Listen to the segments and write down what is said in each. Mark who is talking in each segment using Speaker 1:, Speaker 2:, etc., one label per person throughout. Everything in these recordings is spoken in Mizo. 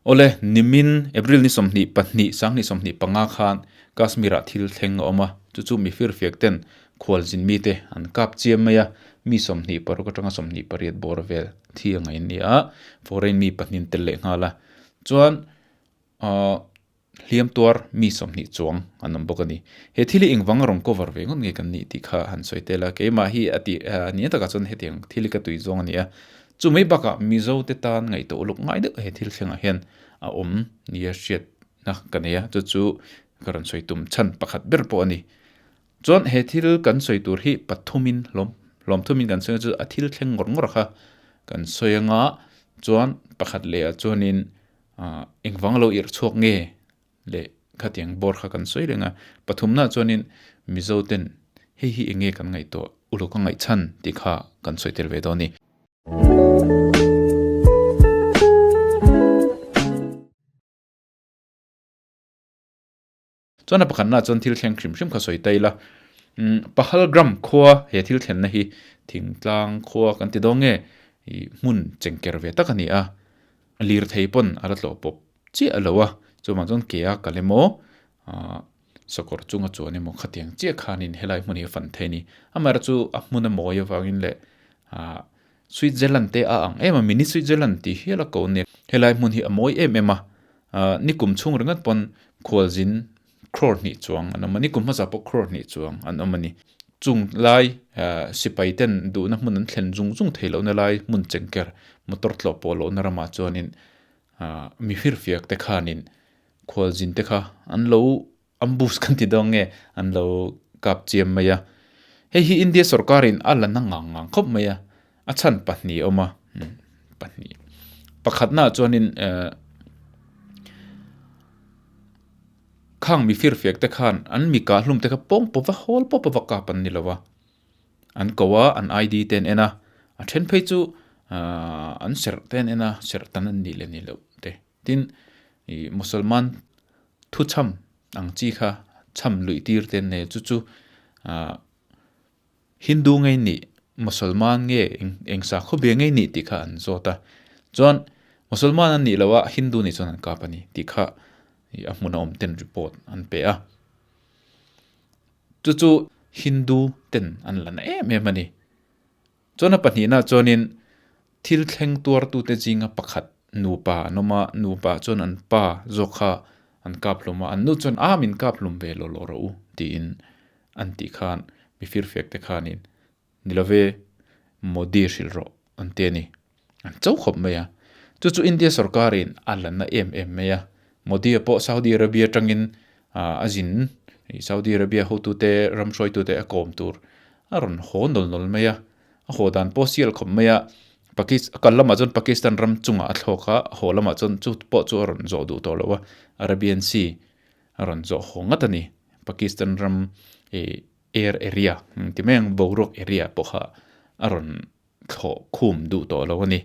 Speaker 1: Awle, nimin April ni 22 2025 khan Kashmir-ah thil thleng a awm a, chu chu mi firfiak ten khualzin mite an kap chiam mai a, mi 26 atanga 28 bawr vel thi a ngaih an ni a, foreign mi pahnih an tel leh nghal a, chuan ahh hliam tuar mi 20 chuang an awm bawk a ni. He thil hi engvang a rawn cover ve ngawt nge kan nih tih kha han sawi tel a, keimah hi a tih a ni takah chuan hetiang thil hi ka tui zawng a ni a, chu mai bakah Mizo te tan ngaihtuah uluk ngai deuh he thil thlengah hian a awm nia hriatna ka nei a, chu chu ka rawn sawi tum chhan pakhat ber pawh a ni. Chuan he thil kan sawi tur hi pathumin hlawm hlawm thumin kan sawi a chu a thil thleng ngawr ngawr kha kan sawi anga chuan pakhat leh ah chuanin ah engvang lo irh chhuak nge leh khatiang bawr kha kan sawi reng a, pathumna chuanin Mizo ten hei hi eng nge kan ngaihtuah uluk a ngaih chhan tih kha kan sawi tel ve dawn a ni. Chuan a pakhatna chuan thil thleng hrim hrim kha sawi ta ila, Pahalgram khua he thil thlenna hi thingtlang khua kan ti dawn nge hmun chengker ve tak a ni a, lirthei pawn a la tlawh pawp chiah lo a, chuvang chuan ke a kal emaw sakawr chunga chuan emaw khatiang chiah khanin helai hmun hi a fan thei a ni. Amaherawhchu chu a hmun a mawi avangin leh Switzerland te a ang em a, mini Switzerland tih hial a ko nia. Helai hmun hi a mawi em em a, nikum chhung ringawt pawn khualzin crore hnih chuang an awm a, nikum hmasa pawh crore hnih chuang an awm a ni. Chung lai sipai ten duhna hmun an thlen zung zung thei lohna lai hmun chengker motor tlawh pawh lohna ramah chuanin mi firfiak te khanin khualzin te kha an lo ambush kan ti dawn nge an lo kap chiam mai a. Hei hi India sorkarin a la na ngang ngang khawp mai a, a chhan pahnih a awm a, pahnih. Pakhatnaah chuanin khang mi firfiak te khan an mi kah hlum te kha pawng pawh va hawl pawh pawh va kap an ni lo a, an ko a, an ID te an en a, a then phei chu an serh te an en a, serh tan an nih leh nih loh te. Tin, ih Musalman thuchham ang chi kha chham luih tir te an nei a, chu chu ah Hindu ngei nih Musalman nge eng eng sakhaw bia ngei nih tih kha an zawt a, chuan Musalman an nih loh a Hindu nih chuan an kap a ni tih kha ih a hmun a awm ten report an pe a, chu chu Hindu ten an la na em em a ni. Chuan a pahnihna chuanin thil thleng tuartute zinga pakhat nupa an awm a, nupa chuan an pa zawk kha an kap hlum a, an nu chuan a min kap hlum ve lawh lawh rawh u tiin an tih khan mi firfiak te khanin ni love Modi hrilh rawh an ti a ni. An cho khawp mai a. Chu chu India sorkarin a la na em em mai a. Modi-a pawh Saudi Arabia atangin a zin Saudi Arabia hotute ram hruaitute a kawm tur a rawn haw nawl nawl mai a, a haw dan pawh sial khawp mai a, Pakis a kal lamah chuan Pakistan ram chungah a thlawk a, a haw lamah chuan chu pawh chu a rawn zawh duh tawh lo a, Arabian Sea a rawn zawh haw ngat a ni. Pakistan ram ih air area ti mai ang boruak area pawh kha a rawn thlawh khum duh tawh lo a ni.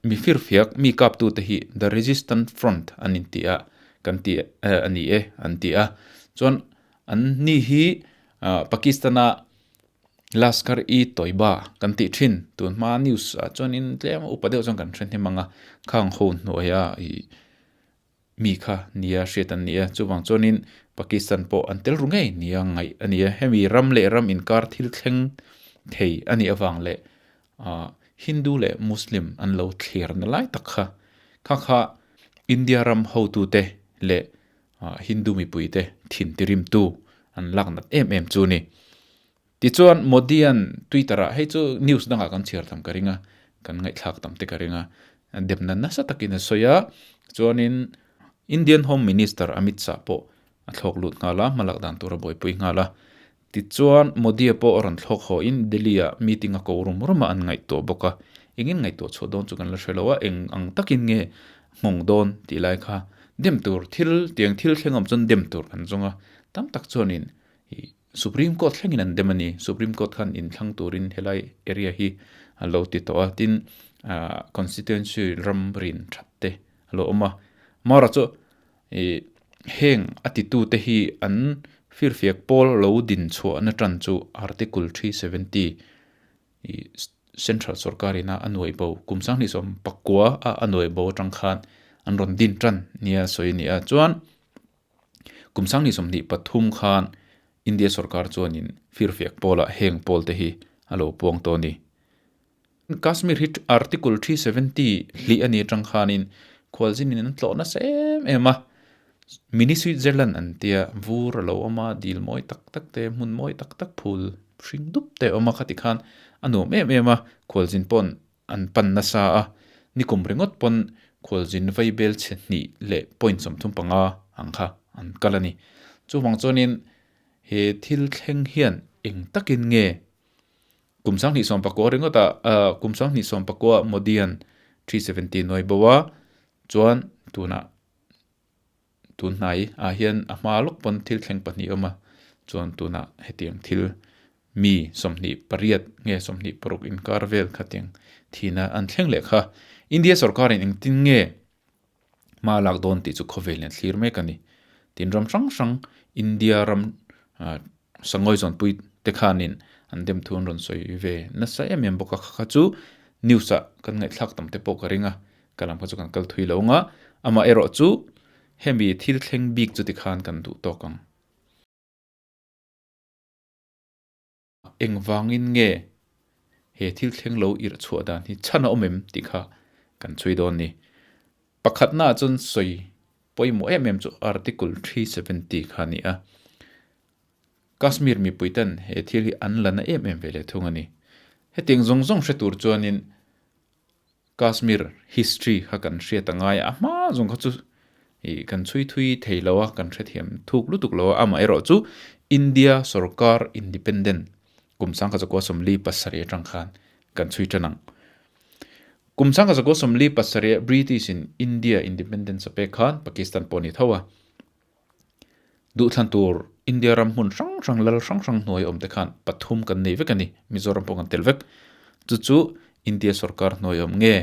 Speaker 1: Mi firfiak mi kaptute hi The Resistance Front an inti a, kan ti a ni e an ti a, chuan an ni hi Pakistan-a Lashkar-e-Toiba kan tih thin tun hma news ah chuanin tlem upa deuh chuan kan hre hnem ang a, khang ho hnuaia ih mi kha nia hriat an ni a, chuvang chuanin Pakistan pawh an tel ru ngei nia ngaih a ni a, hemi ram leh ram inkar thil thleng thei a nih avang leh ah Hindu leh Muslim an lo thlir na lai tak kha kha kha India ram hotute leh ah Hindu mipuite thin tirimtu an lak nat em em chu a ni. Tichuan Modi-a'n Twitter-ah hei chu news dangah kan chhiar tam ka ring a, kan ngaihthlak tam te ka ring a, demna nasa takin a sawi a, chuanin Indian Home Minister Amit Shah pawh a thlawk lut nghal a, hmalak dan tur a buaipui nghal a. Tichuan Modi-a pawh a rawn thlawk haw in Delhi-ah meeting a ko rum rum a an ngaihtuah bawk a, engin ngaihtuah chhuah dawn chu kan la hre lo a, eng ang takin nge nghawng dawn tih lai kha dem tur thil tiang thil thleng awm chuan dem tur kan zawng a, tam tak chuanin ih Supreme Court thlengin an dem a ni. Supreme Court khan inthlang turin helai area hi a lo ti tawh a, tin ah constituency ram rin that te a lo awm a. Mara chu ih heng a titute hi an firfiak pawl lo din chhuahna tan chu Article 370 ih Central sorkarina a nuai bo kum 2019 a a nuai bo atang khan an rawn din tan nia sawi a ni a. Chuan kum sanghnih 23 khan India sorkar chuanin firfiak pawlah heng pawl te hi a lo puang tawh a ni. Kashmir hi Article 370 hlih a ni atang khanin khualzinin an tlawh nasa em em a, Mini Switzerland an tia vur a lo awm a, dil mawi tak tak te, hmun mawi tak tak phul hring dup te a awm a, khati khan a nuam em em a, khualzin paw'n an pan nasa a, nikum ringawt pawn khualzin vaibel chhe hnih leh point 35 ang kha an kal a ni. Chuvang chuanin he thil thleng hian eng takin nge Kum 2019 ringawt ah kum 2019 ah Modi-a'n 370 nuai bo a, chuan tunah tun hnai ah hian a hma lawk pawn thil thleng pahnih a awm a, chuan tunah hetiang thil mi 28 nge 26 inkar vel khatiang thihna an thleng leh kha. India sorkarin engtin nge hma lak dawn tih chu khawvel in a thlir mek a ni. Tin ram hrang hrang India ram Sangawi zawnpui te khanin an dem thu an rawn sawi ve nasa em em bawk a, kha kha chu news ah kan ngaihthlak tam te pawh ka ring a, ka lam kha chu kan kal thui lo ang a, amah erawh chu hemi thil thleng bik chu tikhan kan duh tawk ang. Engvangin nge he thil thleng lo irh chhuah dan hi chhan a awm em tih kha kan chhui dawn ni. Pakhatna ah chuan sawi pawimawh em em chu Article 370 kha a ni a. Kashmir mipui ten he thil hi an la na em em ve leh thung a ni. Hetiang zawng zawng hre tur chuanin Kashmir history kha kan hriat a ngai a, a hma zawng kha chu ih kan chhui thui thei lo a, kan hrethiam thuk lutuk lo a, amaherawh chu India sorkar independent kum 1947 atang khan kan chhui tan ang. Kum 1947 British in India independence a pek khan Pakistan pawh a ni tho a. Duhthlan tur India ram hmun hrang hrang lal hrang hrang hnuai awm te khan pathum kan nei vek a ni, Mizoram pawh kan tel vek. Chu chu India sorkar hnuai awm nge,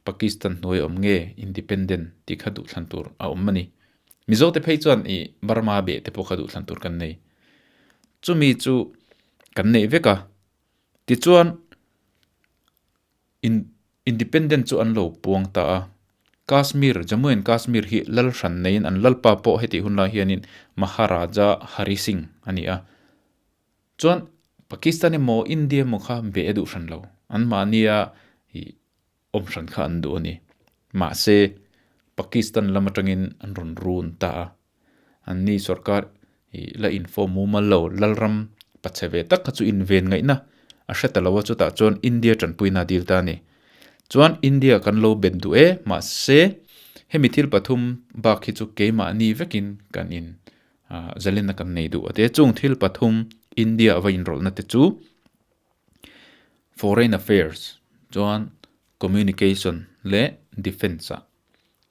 Speaker 1: Pakistan hnuai awm nge independent tih kha duhthlan tur a awm a ni. Mizo te phei chuan ih Burma beh te pawh kha duhthlan tur kan nei. Chumi chu kan neih vek a, tichuan In Independent chu an lo puang ta a. Kashmir, Jammu and Kashmir hi lal hran neiin an lalpa pawh hetih hun lai hianin Maharaja Hari Singh a ni a. Chuan Pakistan emaw India emaw kha be a duh hran lo. Anmahnia ih awm hran kha an duh a ni. Mahse, Pakistan lam atangin an rawn run ta a. Anni sorkar hi la info mumal lo, Lalram pachhe ve tak kha chu inven ngaihna a hre ta lo a, chutah chuan India tanpuina a dil ta a ni. Chuan India kan lo bet duh e, mahse hemi thil pathum bak hi chu keimahni vekin kan in zalenna kan nei duh a ti a, chung thil pathum India a va inrawlhna te chu Foreign Affairs chuan Communication leh Defence ah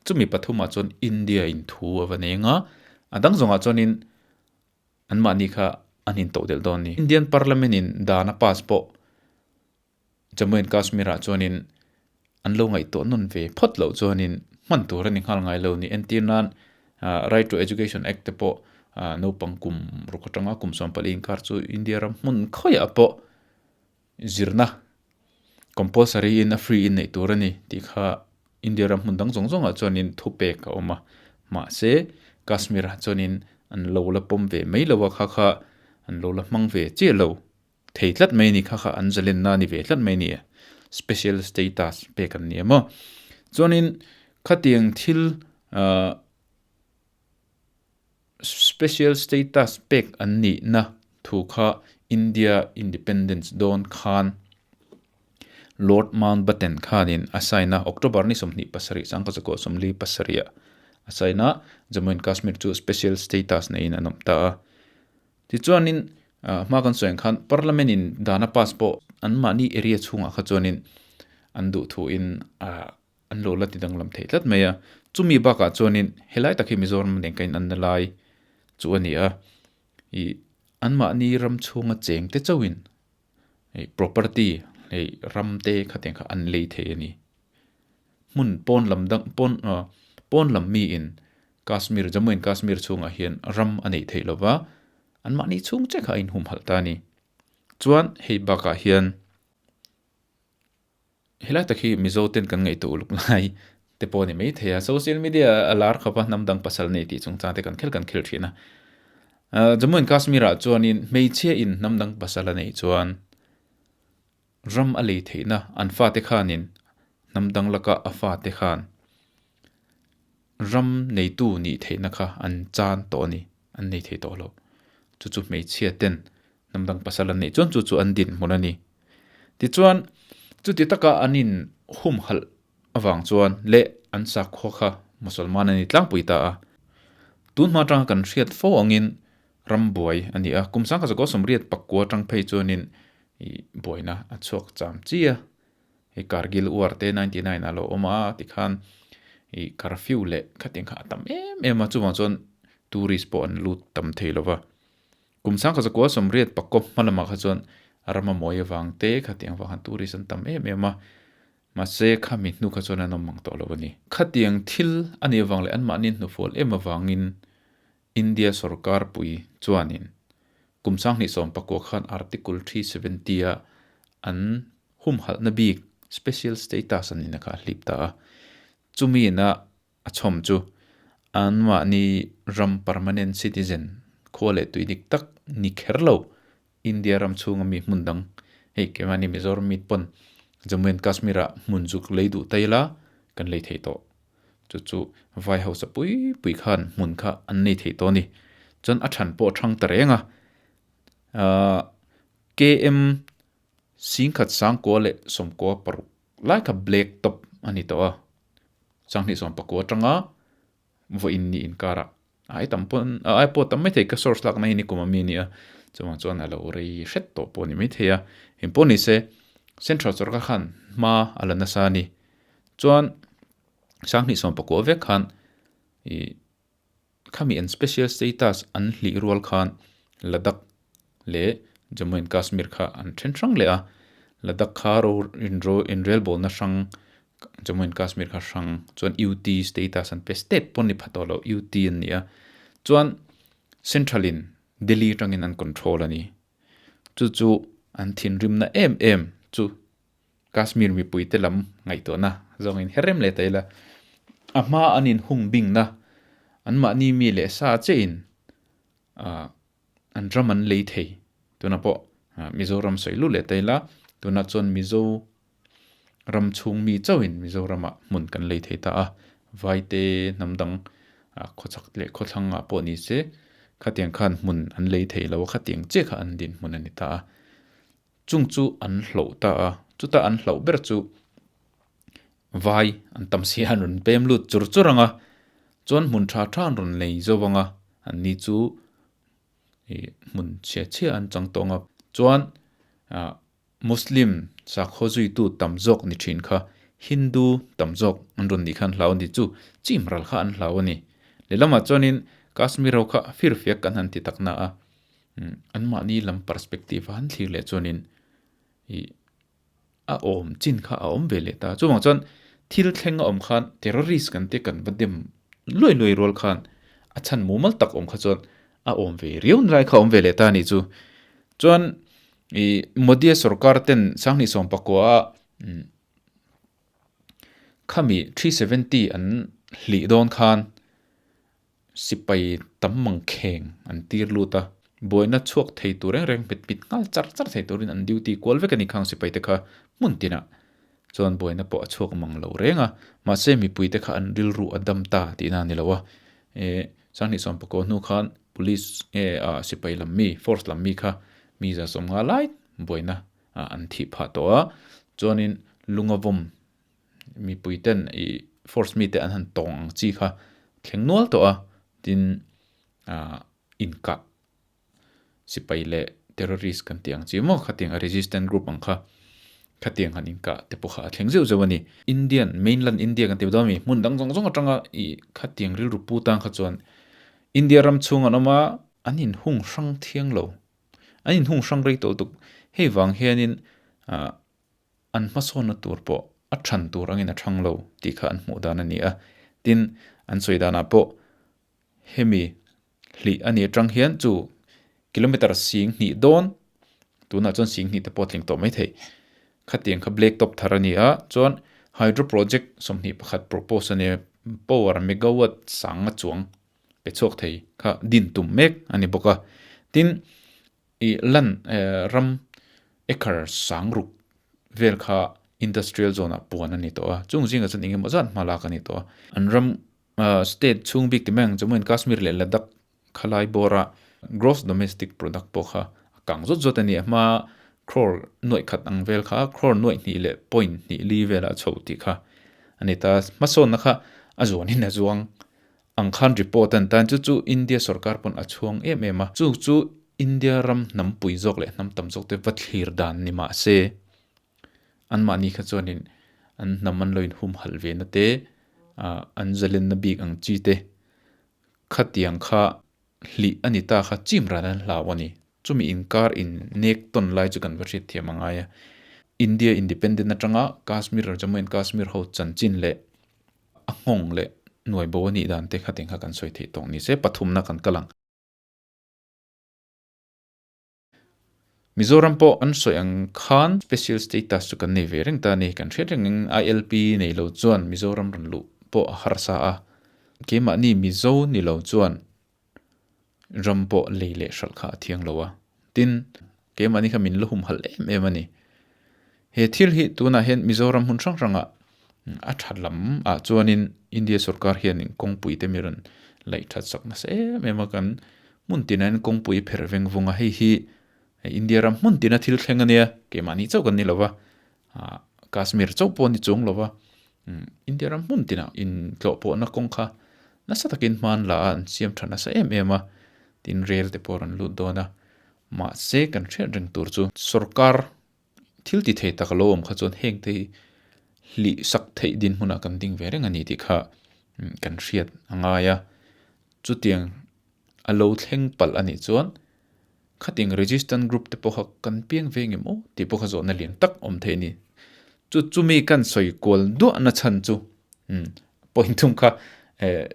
Speaker 1: Chumi pathumah chuan India in thu a va neng a, a dang zawngah chuanin anmahni kha an intoh delh dawn a ni. Indian Parliament in dan a pass pawh Jammu and Kashmir ah chuanin an lo ngaihtuah nawn ve phawt loh chuanin hman tur a ni nghal ngai lo ni. Entir nan Right to Education Act te pawh naupang kum ruk atanga kum 14 inkar chu India ram hmun khawiah pawh Zirna compulsory in a free in neih tur a ni tih kha India ram hmun dang zawng zawngah chuanin thupek a awm a, mahse Kashmir ah chuanin an lo la pawm ve mai lo a, kha kha an lo la hmang ve chiah lo thei tlat mai a ni, kha kha an zalenna a ni ve tlat mai a ni, special status pek an ni a maw. Chuanin khatiang thil ah. Special status pek an nihna thu kha India Independence dawn khan Lord Mountbatten khanin a sign a, October ni 27 1947 ah a sign a, Jammu and Kashmir chu special status neiin an awm ta a. Tichuanin hma kan sawi ang khan Parliament in dan a pass pawh anmahni area chhungah kha chuanin an duh thuin An lo la ti danglam thei tlat mai a, chumi bakah chuanin helai tak hi Mizoram nen ka inanna lai chu a ni a, ih anmahni ram chhunga cheng te chauhin ih property hei ram te khatiang kha an lei thei a ni. Hmun pawn lam dang pawn ah pawn lam miin Kashmir Jammu and Kashmir chhungah hian ram a neih theih lova, anmahni chhung che kha a inhumhalh ta a ni. Chuan hei bakah hian. Helai tak hi Mizo ten kan ngaihtuah uluk lai te pawh a ni maithei a. Social media a lar khawp a, hnam dang pasal nei tih chungchang te kan khel kan khel thin a. Jammu and Kashmir ah chuanin hmeichhia in hnam dang pasal a neih chuan ram a lei theihna an fate khanin hnam dang laka a fate khan ram neitu nih theihna kha an chan tawh a ni, an nei thei tawh lo. Chu chu hmeichhia ten hnam dang pasal an neih chuan chu chu an dinhmun a ni. Tichuan, chuti taka an in humhalh avang chuan leh an sakhua kha Musalman a ni tlangpui ta a. Tun hma atanga kan hriat fo angin ram buai a ni a, kum sangkhat zakua sawmriat pakua atang phei chuanin ih buaina a chhuak cham chi a. Hei Kargil War te 99 a lo awm a tikhan ih curfew leh khatiang kha a tam em em a, chuvang chuan tourist pawh an lut tam thei lo va. Kum sangkhat zakua sawmriat pakua hma lamah kha chuan ram a mawi avang te khatiang vang khan tourist an tam em em a. Mahse, khami hnu kha chuan an awm mang tawh lo a ni. Khatiang thil a nih avang leh anmahni hnufual em avangin India sorkar pui chuanin kum sanghnih 14 khan Article 370 a an humhalhna bik, special status, an nihna kha a hlip ta a. Chumi ina a chhawm chu anmahni ram permanent citizen khua leh tui dik tak ni kher lo India ram chhunga mi hmun dang, hei keimahni Mizoram mi pawn Jammu and Kashmir ah hmun zuk lei duh ta ila kan lei thei tawh. Chu chu vai hausa pui pui khan hmun kha an nei thei tawh a ni. Chuan a than pawh a thang ta reng a. Ahh KM singkhat sangkua leh sawmkua paruk lai kha black top a ni tawh a. Sanghnih 14 atanga vawiin ni inkarah Ai tam pawn ai pawh tam maithei ka source lakna hi nikum ami ania chuvang chuan a lo rei hret tawh pawh a ni maithei a eng pawh ni se central sorkar khan hma a la nasa a ni chuan sanghnih 14 vek khan ih khami an special status an hlih rual khan Ladakh leh Jammu and Kashmir kha an then hrang leh a, Ladakh kha ro inro inrelbawlna hrang Jammu and Kashmir kha hrang chuan UT status an pe state pawh ni pha tawh lo UT an ni a chuan central in Delhi atangin an control a ni chu chu an thinrimna em em chu Kashmir mipui te lam ngaihtuahna zawngin her rem leh ta ila a hma an inhung bingna anmahni mi leh sa chiahin ah an ram an lei thei tunah pawh Mizoram sawi lut leh ta ila tunah chuan Mizo ram chhung mi chauhin Mizoramah hmun kan lei thei ta a Vaite hnam dang khawchhak leh khawthlang ah pawh ni se khatiang khan hmun an lei thei lo a khatiang chiah kha an dinhmun a ni ta a chung chu an hloh ta a chuta an hloh ber chu Vai an tam si a an rawn pem lut chur chur ang a chuan hmun tha tha an rawn lei zo ang a an ni chu ih hmun chhia chhia an chang tawh ang a chuan ah Muslim sakhaw zuitu tam zawk ni thin kha Hindu tam zawk an rawn nih kha an hlau a ni chu chim ral kha an hlau a ni lehlamah chuanin Kashmir ho kha firfiak kan han ti tak na a anmahni lam perspective a han thlir leh chuanin ih a awm chin kha a awm ve leh ta. Chuvang chuan thil thleng a awm khan terrorist kan te kan va dem luai luai rual khan a chhan mumal tak awm kha chuan a awm ve riau na lai kha a awm ve leh ta a nih chu. Chuan ih Modi-a sorkar ten sanghnih 14 a khami 370 an hlih dawn khan Sipai tam mangkheng an tir lut a, buaina chhuak thei tur reng reng hmet hmit nghal char char thei turin an duty kual vek a ni khang sipai te kha hmun tinah chuan buaina pawh a chhuak mang lo reng a, mahse mipui te kha an rilru a dam ta tihna a ni lo a, e sanghnih 14 hnu khan police nge ah sipai lam mi force lam mi kha mi za 50 lai buaina an thih phah tawh a, chuanin lunga vawm mipui ten ih force mite an han tawng ang chi kha thleng nual tawh a tin ah inkah sipai leh terrorist kan tih ang chi maw khatiang a resistance group ang kha khatiang han inkah te pawh kha a thleng zeuh zeuh a ni. Indian mainland India kan tih dawn ami hmun dang zawng zawng atanga ih khatiang rilru pu tan kha chuan India ram chhung an awm a an inhung hrang thiang lo an inhung hrang rei tawh lutuk hei vang hianin ah an hmasawnna tur pawh a than tur angin a thang lo tih kha an hmuh dan a ni a. Tin, an sawi danah pawh hemi hlih a nih atang hian chu kilometre 2000 dawn, tunah chuan 20 te pawh a tling tawh mai thei. Khatiang kha black top thar a ni a, chuan Hydro project 21 propose a nia, power megawatt sanga chuang pe chhuak thei kha din tum mek a ni bawk a. Tin, i lan ram acre sang ruk vel kha industrial zone ah puan a ni tawh a, chung zingah chuan engemaw zat hma lak a ni tawh a. An ram state chhung bik ti mai ang chu mawiin Kashmir leh Ladakh khalai bawra gross domestic product pawh kha a kang zawt zawt a ni. A hma crore nuaih khat ang vel kha crore nuaih hnih leh point hnih li velah a chho tih kha a ni ta. Hmasawnna kha a zuanin a zuang ang khan report a ni ta. Chu chu India sorkar pawn a chhuang em em a. Chu chu India ram hnampui zawk leh hnam tam zawk te va thlir dan ni mah se anmahni kha chuanin an hnam an lo inhumhalh ve na te an zalenna bik ang chi te Khatiang kha hlih a ni ta kha chim ran an hlau a ni. Chumi inkar in nek tawn lai chu kan va hriat thiam a ngai a. India independent atanga Kashmir or Jammu and Kashmir ho chanchin leh a nghawng leh nuai bo a nih dan te khatiang kha kan sawi theih tawk ni se pathumna kan kal ang. Mizoram pawh an sawi ang khan special status chu kan nei ve reng ta a ni. Kan hriat reng ang ILP nei lo chuan Mizoram rawn luh pawh a harsa a. Keimahni Mizo ni lo chuan ram pawh lei leh hralh kha a thiang lo a. Tin, keimahni kha min la humhalh em em a ni. He thil hi tunah hian Mizoram hmun hrang hrangah a tha lam ah chuanin India sorkar hianin kawngpui te mi rawn laih that sak nasa em em a, kan hmun tinah hian kawngpui pherh veng vung a, hei hi India ram hmun tina thil thleng a nia, keimahni chauh kan ni lo va, Kashmir chauh pawh a ni chuang lo va, India ram hmun tinah intlawhpawhna kawng kha nasa takin hman la a, an siam tha nasa em em a, tin rel te pawh a rawn lut dawn a, mahse kan hriat reng tur chu sorkar Thil ti thei tak a lo awm kha chuan heng te hi hlih sak theih dinhmunah kan ding ve reng a ni tih kha kan hriat a ngai a. Chutiang a lo thleng palh a nih chuan khatiang resistance group te pawh kha kan piang ve ngem aw tih pawh kha zawhna lian tak awm thei a ni. Chu chumi kan sawi kual duah na chhan chu point thum kha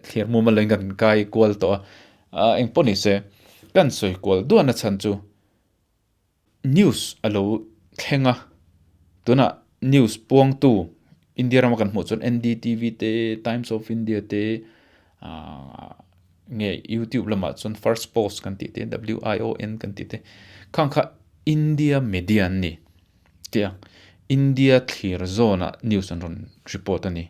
Speaker 1: thlir mum a lo in kan kai kual tawh a, engpawh ni se kan sawi kual duah na chhan chu News a lo thleng a, tunah news puangtu India rama kan hmuh chuan NDTV te, Times of India te ahh nge YouTube lamah chuan First Post kan tih te, WION kan tih te khang kha India media an ni tih a, India thlir zawnah news an rawn report a ni.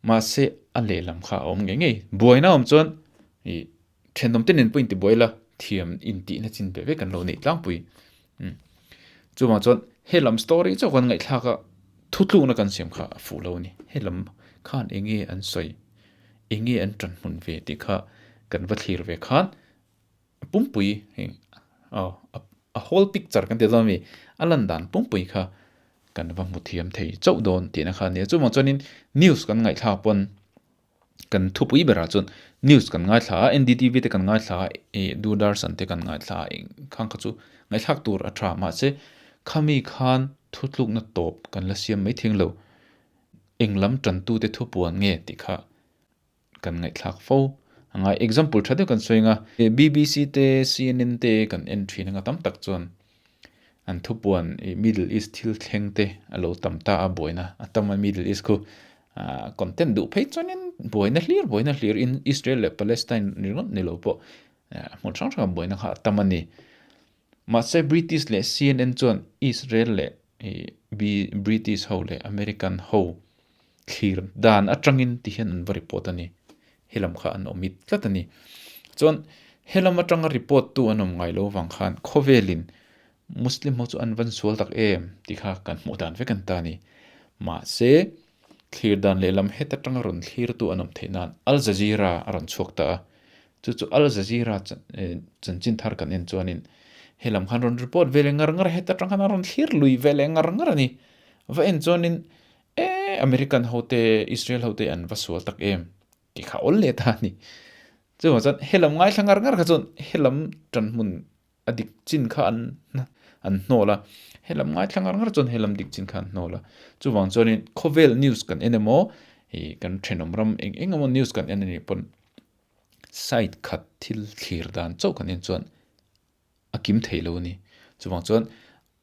Speaker 1: Mahse a lehlam kha a awm ngei ngei. Buaina awm chuan ih thenawm te nen pawh intibuai la thiam intihna chin ve vek an lo neih tlangpui. Umm chuvang chuan helam story chauh kan ngaihthlak a thutlukna kan siam kha a fuh lo a ni. Helam khan eng nge an sawi, eng nge an tanhmun ve tih kha kan va thlir ve khan A pumpui hei aw a whole picture kan ti dawn ami a lan dan pumpui kha kan va hmu thiam thei chauh dawn tihna kha a nia. Chuvang chuanin news kan ngaihthlak pawn kan thupui berah chuan news kan ngaithla a NDTV te kan ngaithla a ih Doordarshan te kan ngaithla a eng khang kha chu ngaihthlak tur a tha mahse khami khan thutlukna tawp kan la siam mai thing lo eng lam tantute thupuan nge tih kha kan ngaihthlak fo a ngai. Example tha deuh kan sawi anga BBC te CNN te kan en thin anga tam tak chuan an thupuan ih Middle East thil thleng te a lo tam ta a buaina a tam a Middle East khu ah content duh phei chuanin buaina hlir buaina hlir in Israel leh Palestine ringawt ni lo pawh hmun hrang hrang ah buaina kha a tam a ni. Mahse British leh CNN chuan Israel leh ih British ho leh American ho thlir dan atangin ti hian an va report a ni. Helam kha an awm it tlat a ni. Chuan helam atanga report tu an awm ngai lo vang khan khawvelin Muslim ho chu an van sual tak em tih kha kan hmuh dan vek an ta a ni. Mahse thlir dan lehlam het atanga rawn thlir tu an awm theih nan Al Jazeera a rawn chhuak ta a. Chu chu Al Jazeera chanchin thar kan en chuanin helam khan rawn report ve leh ngar ngar a, heta tang khan a rawn thlir lui ve leh ngar ngar a ni. Va en chuanin e American ho te Israel ho te an va sual tak em tih kha awl leh ta a ni. Chuvang chuan helam ngaithla ngar ngar kha chuan helam tanhmun a dik chin kha an an hnawl a, helam ngaithla ngar ngar chuan helam dik chin kha an hnawl a. Chuvang chuanin khawvel news kan en emaw ih kan thenawm ram eng eng emaw news kan en anih pawn side khat thil thlir dan chauh kan en chuan a kim thei lo a ni. Chuvang chuan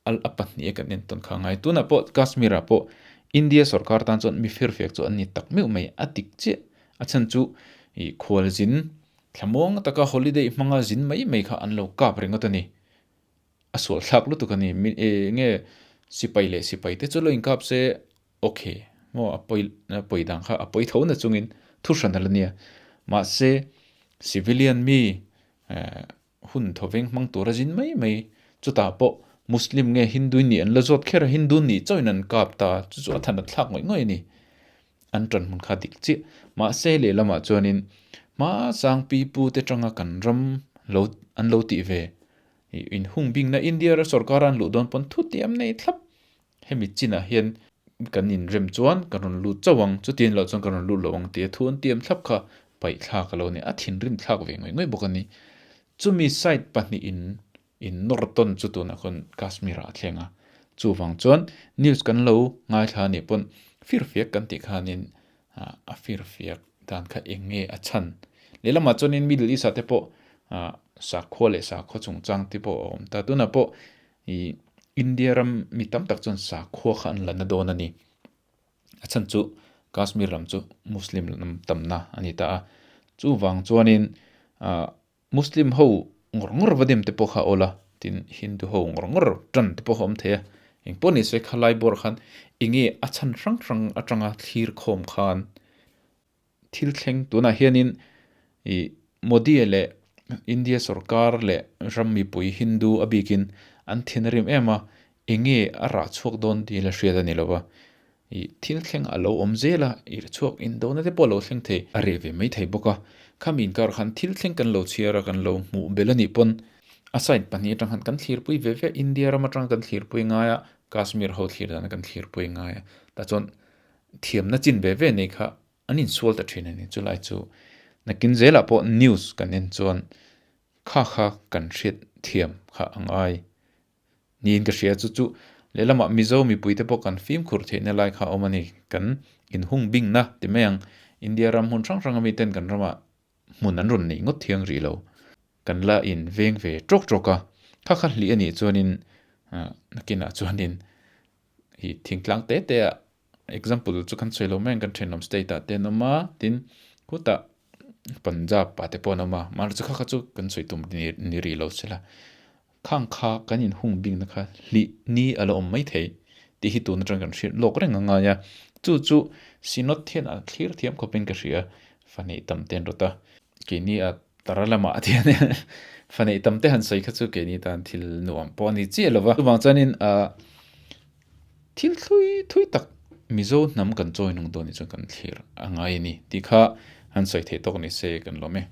Speaker 1: a pahnih a kan en tawn kha a ngai. Tunah pawh Kashmir ah pawh India sorkar tan chuan mi firfiak chu an ni tak meuh mai a dik chiah. A chhan chu ih khualzin thlamuang taka holiday hmanga zin mai mai kha an lo kap ringawt a ni. A sual thlak lutuk a ni. Mi eng nge sipai leh sipai te chu lo inkap se ok maw a pawi a pawi dan kha a pawi tho na chungin thu hran a la nia. Mahse civilian mi eh hun thawveng hmang tura zin mai mai chutah pawh Muslim nge Hindu nih an la zawt kher a, Hindu nih chauhin an kap ta chu chu a than a thlak ngawih ngawih a ni. An tan hmun kha dik chiah. Mahse lehlamah chuanin hmasang pi pu te tanga kan ram lo an lo tih ve ih inhung bingna India ram sorkar a an luh dawn pawn thu tiam nei thlap Hemi chinah hian kan inrem chuan kan rawn lut chauh ang, chutiang loh chuan kan rawn lut lo ang tia thu an tiam thlap kha paih thlak a lo ni. A thinrim thlak ve ngawih ngawih bawk a ni. Chumi side pahnihin in nawr tawn chu tunah khawn Kashmir ah a thleng a. Chuvang chuan news kan lo ngaithla anih pawn firfiak kan tih khanin a firfiak dan kha eng nge a chhan. Lehlamah chuanin Middle East ah te pawh sakhua leh sakhua chungchang te pawh a awm ta. Tunah pawh I India ram mi tam tak chuan sakhua kha an la na dawn a ni. A chhan chu Kashmir lam chu Muslim lam tamna a ni ta a. Chuvang chuanin ah Muslim ho ngawr ngawr va dem te pawh kha a awl a, tin Hindu ho ngawr ngawr tan te pawh kha a awm thei a. Engpawh ni se khalai bawr khan enge a chhan hrang hrang atanga thlir khawm khan Thil thleng tunah hianin ih Modi leh India sorkar leh ram mipui Hindu a bikin an thin a rim em a, enge a rah chhuak dawn tih la hriat a ni lo va. Ih thil thleng a lo awm zel a, ih chhuak indona te pawh a lo thleng thei. A reh ve mai thei bawk a, khami inkar khan thil thleng kan lo chhiar a, kan lo hmuh belh a nih pawn a side pahnih atang khan kan thlirpui ve ve, India ram atang kan thlirpui ngai a, Kashmir ho thlir dan kan thlirpui ngai a, tah chuan thiamna chin ve ve nei kha an insual ta thin a ni. Chulai chu nakin zelah pawh news kan en chuan kha kha kan hriat thiam kha a ngai niin ka hria. Chu chu lehlamah Mizo mipuite pawh kan fimkhur theihna lai kha a awm a ni. Kan inhung bingna ti mai ang. India ram hmun hrang hranga miten kan ramah hmun an rawn neih ngawt thiang rih lo. Kan la in veng ve tawk tawk a. Kha kha hlih a nih chuanin nakinah chuanin hi thingtlang te te ah example chu kan sawi lo mai ang kan thenawm state ah te an awm a tin khutah Punjab ah te pawh an awm a mahse chu kha kha chu kan sawi tum ni rih lo sela khang kha kan in hung bikna kha hlih ni a la awm mai thei tih hi tun atang kan hriat lawk reng a ngai a chu chu Synod hian a thlir thiam khawp in ka hria fahneih tam te an rawt a. Keini a tara lamah a thian fa neih tam te han sawi kha chu keini tan thil nuam pawh a ni chiah lo va. Chuvang chuanin thil thui thui tak Mizo hnam kan chawi nung dawn ni chuan kan thlir a ngai a ni tih kha han sawi theih tawk ni se kan lawm e.